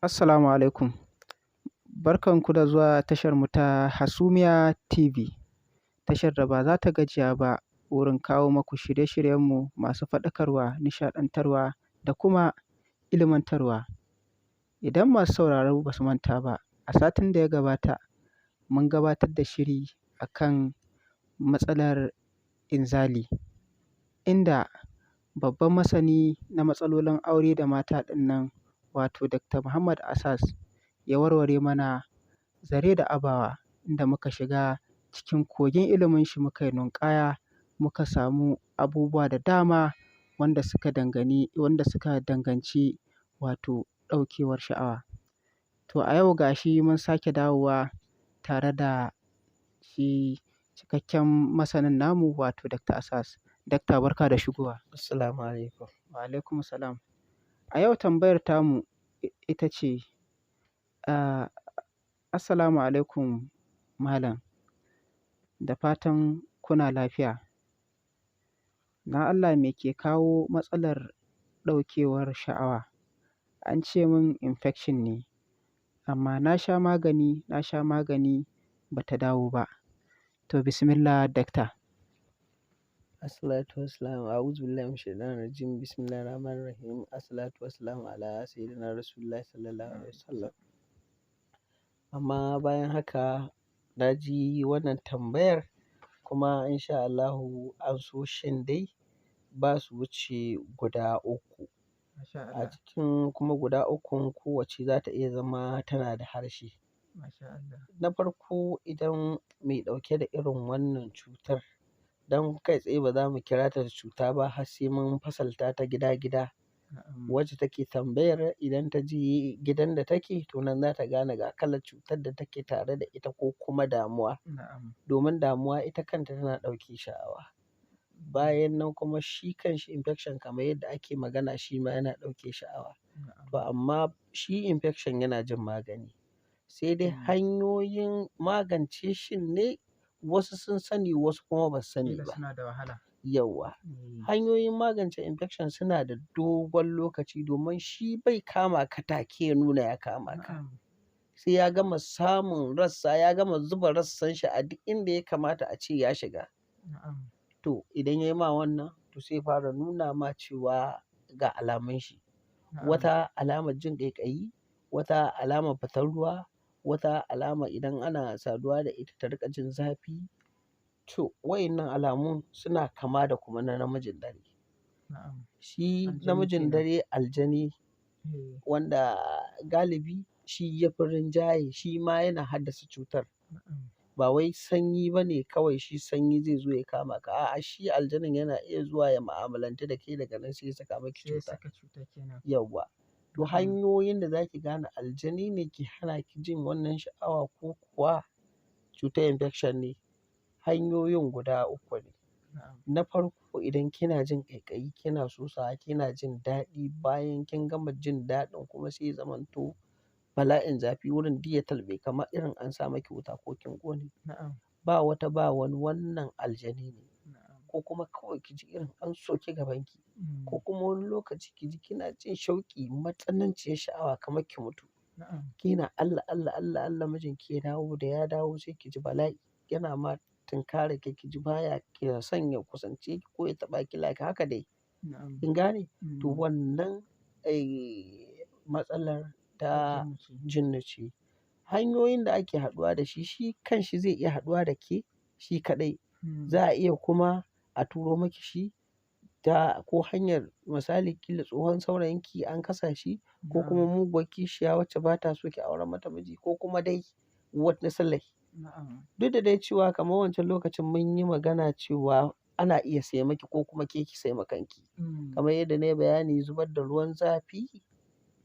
Assalamu alaikum. Barkanku da zuwa tasharmu ta Hasumiya TV, tashar da ba za ta gajiya ba wurin kawo maku shirye-shiryenmu masu faɗakarwa, nishaɗantarwa da kuma ilmantarwa. Idan masu sauraro ba su manta ba, a satin da ya gabata mun gabatar da shiri a kan matsalar inzali, inda babban masani na matsalolin aure da mata ɗin nan, wato Dr. Muhammad Asas, ya warware mana zare da abawa, inda muka shiga cikin kogin ilimin shi muka yi ninƙaya, muka samu abubuwa da dama wanda suka danganci wato ɗaukewar sha'awa. To a yau ga shi mun sake dawowa tare da shi cikakken masanin namu, wato Dr. Asas. Dakta, barka da shigowa. Assalamu alaikum. Wa alaikum salam. A yau tambayar tamu ita ce, Assalamu alaikum malam, da fatan kuna lafiya. Na Allah, me ke kawo matsalar ɗaukewar sha'awa? An ce min infection ne, amma na sha magani, na sha magani, ba ta dawo ba. To bismillah, dakta. Assalatu wassalamu, a'udhu billahi minash shaitanir rajim. Bismillahir rahmanir rahim. Assalatu wassalamu ala sayyidina Rasulullah sallallahu alaihi wasallam. Amma bayan haka, na ji wannan tambayar, kuma insha Allahu amsoshin dai ba su wuce guda uku. Masha A Allah. cikin kuma guda ukun, kowacce za ta iya zama tana da harshe. Masha Allah. Na farko, idan mai ɗauke da irin wannan cutar, don kai tsaye ba za mu kira ta da cuta ba har sai mun fasalta ta gida-gida. Na'am. Wacce take tambayar, idan ta je gidan da take, to nan za ta gane ga kalar cutar da take tare da ita ko kuma damuwa. Na'am. Domin damuwa ita kanta tana ɗauke sha'awa. Bayan nan kuma, shi kanshi infection, kamar yadda ake magana, shi ma yana ɗauke sha'awa. Na'am. To amma shi infection yana jin magani. Sai dai hanyoyin magance shin ne wasu sun sani, wasu kuma ba su sani Ƙila ba. suna da wahala. Yauwa. Mm. Hanyoyin magance infection suna da dogon lokaci, domin shi bai kama ka take ya nuna ya kama ka. Na'am. Sai ya gama samun rassa, ya gama zuba rassan shi a duk inda ya kamata a ce ya shiga. Na'am. To idan ya yi ma wannan, to sai ya fara nuna ma cewa ga alamun shi. Na'am. Wata alamar jin ƙaiƙayi, wata alamar fitar ruwa, wata alama idan ana saduwa da ita ta riƙa jin zafi. To wa'innan alamun suna kama da kuma na namijin dare. Na'am. Shi Aljani namijin kenan. dare, aljani, wanda galibi shi ya fi rinjaye, shi ma yana haddasa cutar. Na'am. Ba wai sanyi ba ne kawai shi sanyi zai zo ya kama ka. A'a, shi aljanin yana iya zuwa ya mu'amalantu da ke, daga nan sai ya saka maki Sai ya cuta. saka cuta kenan. Yauwa. To Na'am. hanyoyin da za ki gane aljani ne ke hana ki jin wannan sha'awa ko kuwa cutar infection ne, hanyoyin guda uku ne. Na'am. Na farko, idan kina jin ƙaiƙayi, kina sosawa, kina jin daɗi, bayan kin gama jin daɗin kuma sai ya zamanto bala'in zafi, wurin duk ya talɓe kamar irin an sa maki wuta ko kin ƙone. Na'am. Ba wata ba wani, wannan aljani ne. Na'am. Ko kuma kawai ki ji irin an soki gabanki. Ko kuma wani lokaci ki ji kina jin shauƙi, matsananciyar sha'awa, kamar ki mutu. Na'am. Kina Allah Allah, Allah Allah mijinki ya dawo, da ya dawo sai ki ji bala'i yana ma tunkarar ki, ki ji baya ki son ya kusance ki ko ya taɓa ki, like haka dai. Na'am. Kin gane? To Mm. wannan matsalar ta Jinnu ce. jinnu ce. Hanyoyin da ake haɗuwa da shi, shi kanshi zai iya haɗuwa da ke shi kaɗai. Za a iya kuma a turo maki shi ta ko hanyar, misali, ƙila tsohon saurayinki an kasa shi, ko kuma Na'am. muguwar kishiya wacce ba ta so ki aurar mata miji, ko kuma dai wata silai. Na'am. Duk da dai cewa kamar wancan lokacin mun yi magana cewa ana iya sai maki ko kuma ke ki sai ma kanki. Kamar yadda na yi bayani, zubar da ruwan zafi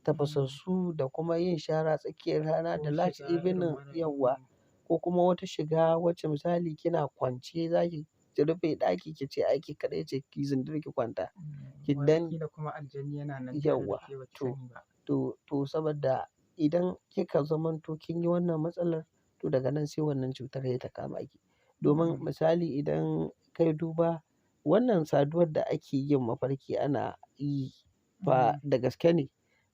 tafasassu da kuma yin shara tsakiyar rana Ko da last shiga irin evening, wannan. yauwa, ko kuma wata shiga wacce, misali, kina kwance za ki rufe ɗaki, ki ce ai ke kaɗai ce, ki zindir ki kwanta. Ki dan Wataƙila kuma aljani yana nan tare da Yauwa. ke, ba ki To, sani ba. to saboda idan kika zamanto kin yi wannan matsalar, to daga nan sai wannan cutar sai ta kama ki. Domin misali, idan kai duba wannan saduwar da ake yin mafarki ana yi fa, da gaske ne.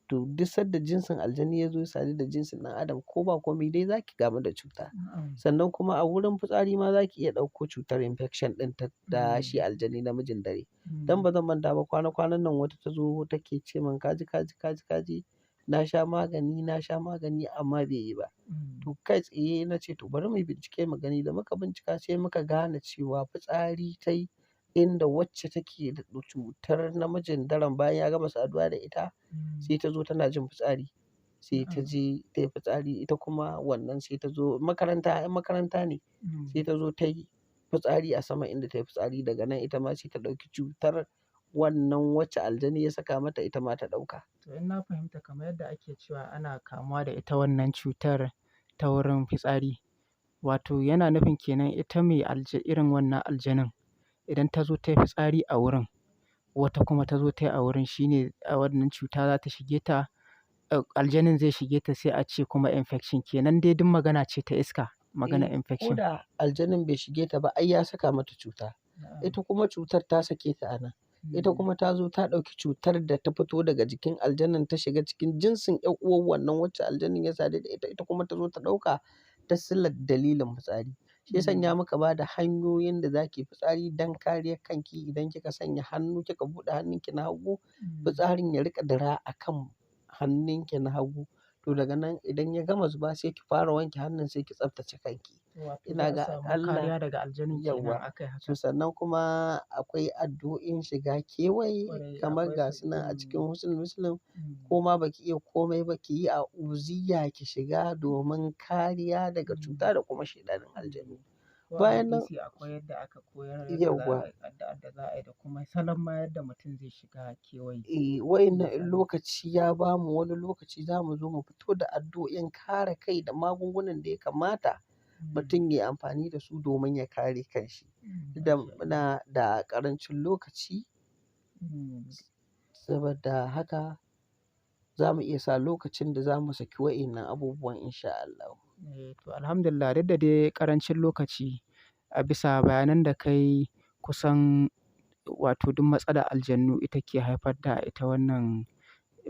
To duk sanda jinsin aljani ya zo ya sadu da jinsin ɗan adam ko ba komai dai za ki kamu da cuta. Sannan kuma a wurin fitsari ma za ki iya ɗauko cutar infection ɗin ta shi aljani namijin dare. Dan ba zan manta ba kwana kwanan nan wata ta zo take ce min kaji, kaji, kaji, kaji na sha magani, na sha magani amma bai yi ba. To kai tsaye na ce to bari muyi bincike mu gani. Da muka bincika sai muka gane cewa fitsari ta yi inda wacce take da cutar namijin daren bayan ya gama saduwa da ita sai ta zo tana jin fitsari. Sai ta je ta yi fitsari ita kuma wannan sai ta zo makaranta, 'yan makaranta ne. Sai ta zo ta yi fitsari a sama inda ta yi fitsari daga nan ita ma sai ta ɗauki cutar wannan wacce aljani ya saka mata ita ma ta ɗauka. To in na fahimta kamar yadda ake cewa ana kamuwa da ita wannan cutar ta wurin fitsari, wato yana nufin kenan ita mai irin wannan aljanin idan ta zo ta yi fitsari a wurin, wata kuma ta zo ta yi a wurin shine wannan cuta za ta shige ta, aljanin zai shige ta sai a ce kuma infection kenan dai duk magana ce ta iska, maganar Eh, ko infection. da aljanin bai shige ta ba ai ya saka mata cuta. Ita kuma cutar ta sake ta a nan. Ita kuma ta zo ta ɗauki cutar da ta fito daga jikin aljanin ta shiga cikin jinsin 'yar uwar wannan wacce aljanin ya sadu da ita, ita kuma ta zo ta ɗauka ta sillar dalilin fitsari. Shi ya sanya muka ba da hanyoyin da za ki yi fitsari don kariyar kanki idan kika sanya hannu kika buɗe hannunki na hagu, fitsarin ya riƙa dira a kan hannunki na hagu. To daga nan idan ya gama zuba sai ki fara wanke hannun sai ki tsaftace kanki. Wato Ina za a ga samu aƙalla kariya daga aljanin kenan yauwa. aka yi haka. To sannan kuma akwai addu'o'in shiga kewaye Ƙwarai kamar akwai ga su. su nan a cikin Hisnul Muslim ko ma baki iya komai ba ki yi a'uziyya ki shiga domin kariya daga cuta da kuma shaiɗanin aljanu. Ko a Bayan nan hadisi akwai yadda aka koyar yadda za yauwa. a yi addu'ar da za a yi da kuma salon ma yadda mutum zai shiga kewaye. Eh, wa'innan in lokaci ya bamu wani lokaci za mu zo mu fito da addu'o'in kare kai da magungunan da ya kamata mutum ya yi amfani da su domin ya kare kanshi. Da muna da ƙarancin lokaci saboda haka za mu iya sa lokacin da za mu saki wa'innan abubuwan in sha Allahu. Eh to alhamdulillah duk da dai ƙarancin lokaci a bisa bayanan da ka yi kusan wato duk matsalar aljannu ita ke haifar da ita wannan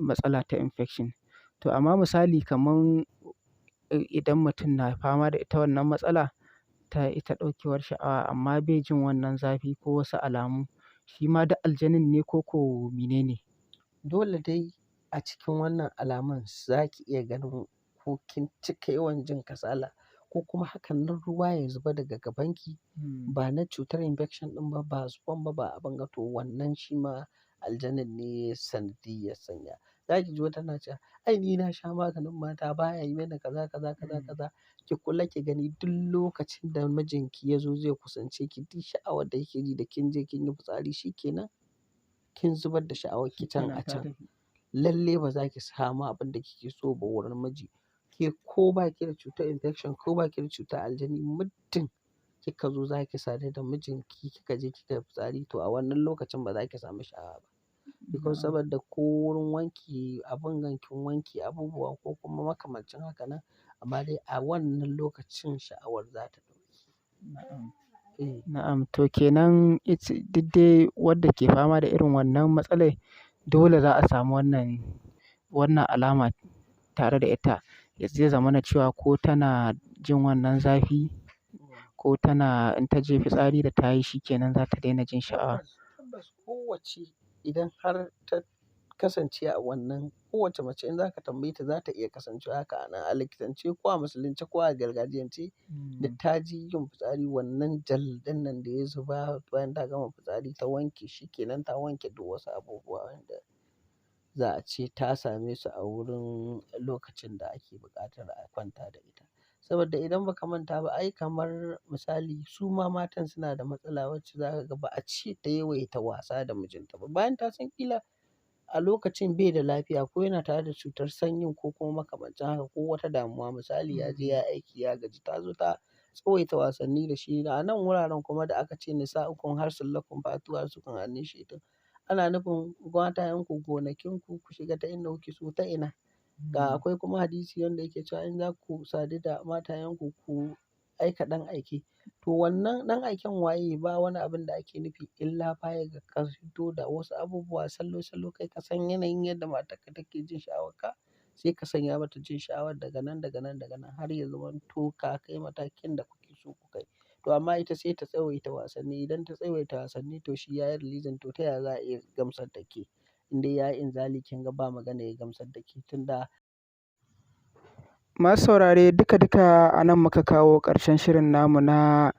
matsala ta infection. To amma misali kaman idan mutum na fama da ita wannan matsala ta ita ɗaukewar sha'awa amma bai jin wannan zafi ko wasu alamu, shi ma duk aljanin ne ko ko mene ne? Dole dai a cikin wannan alamun za ki iya ganin ko kin cika yawan jin kasala ko kuma hakan nan ruwa ya zuba daga gabanki ba na cutar infection ɗin ba, ba zuban ba, ba abin ga to wannan shi ma aljanin ne sanadiyyar sanya. Za ki ji wata na cewa ai ni na sha maganin mata baya yi mini kaza, kaza, kaza, kaza. Ki kula ki gani duk lokacin da mijinki ya zo zai kusance ki duk sha'awar da kike ji da kin je kin yi fitsari shi ke nan kin zubar da sha'awarki can Shikenan a ta can. tafi. Lalle ba za ki samu abin da kike so ba wurin miji. Ke ko baki da cutar infection ko baki da cutar aljani muddin kika zo za ki sadu da mijinki kika je kika yi fitsari to a wannan lokacin ba za ki samu sha'awa ba. Because saboda ko wurin wanki abin gankin wanki abubuwa ko kuma makamancin haka nan amma dai a wannan lokacin sha'awar za ta ɗauke. Na'am. Eh. Na'am to kenan duk dai wadda ke fama da irin wannan matsalai dole za a samu wannan alama tare da ita. Zai zamana cewa ko tana jin wannan zafi ko tana in ta je fitsari da ta yi shi kenan za ta daina jin sha'awa. Tabbas, tabbas kowacce idan har ta kasance a wannan kowacce mace in za ka tambaye ta za ta iya kasancewa haka a nan a likitance ko a musulunce ko a gargajiyance da ta ji yin fitsari wannan jal ɗin nan da ya zuba bayan ta gama fitsari ta wanke shi kenan ta wanke duk wasu abubuwa wanda za a ce ta same su a wurin lokacin da ake buƙatar a kwanta da ita. Saboda idan ba ka manta ba ai kamar misali su ma matan suna da matsala wacce za ka ga ba a ce ta yawaita wasa da mijinta ba. Bayan ta san ƙila a lokacin bai da lafiya ko yana tare da cutar sanyin ko kuma makamancin haka ko wata damuwa misali ya je ya aiki ya gaji ta zo ta tsawaita wasanni da shi. A nan wuraren kuma da aka ce nisa'ukum harsul lakum fa'atu harsakum anna shi'tum. Ana nufin matayenku gonakinku ku shiga ta inda kuke so ta ina. Ga akwai kuma hadisi wanda yake cewa in za ku sadu da matayenku ku aika ɗan aike. To wannan ɗan aiken waye ba wani abin da ake nufi illa baya ga ka fito da wasu abubuwa salo salo kai ka san yanayin yadda matarka take jin sha'awarka, sai ka sanya mata jin sha'awar daga nan, daga nan, daga nan har ya zamanto ka kai matakin da kuke so ku kai. To amma ita sai ta tsawaita wasanni. Idan ta tsawaita wasanni to shi ya yi releasing, to ta yaya za a iya gamsar da ke? In dai ya yi inzali, kin ga ba magana ya gamsar da ke tunda Masu saurare, duka-duka a nan muka kawo ƙarshen shirin namu na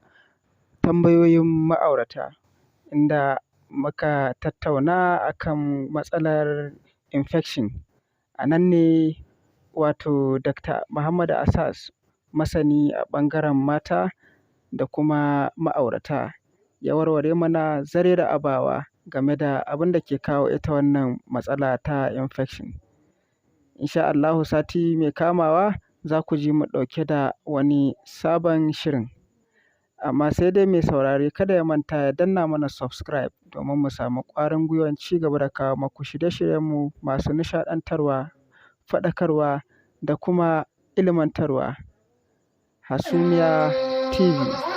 tambayoyin ma'aurata, inda muka tattauna akan matsalar infection. A nan ne wato Dr. Muhammad Asas, masani a ɓangaren mata da kuma ma'aurata, ya warware mana zare da abawa game da abin da ke kawo ita wannan matsala ta infection. Insha Allahu, sati mai kamawa za ku ji mu ɗauke da wani sabon shirin. Amma sai dai mai saurare kada ya manta ya danna mana subscribe domin mu samu ƙwarin gwiwan ci gaba da kawo maku shirye-shiryenmu masu nishaɗantarwa, faɗakarwa da kuma ilmantarwa. Hasumiya TV.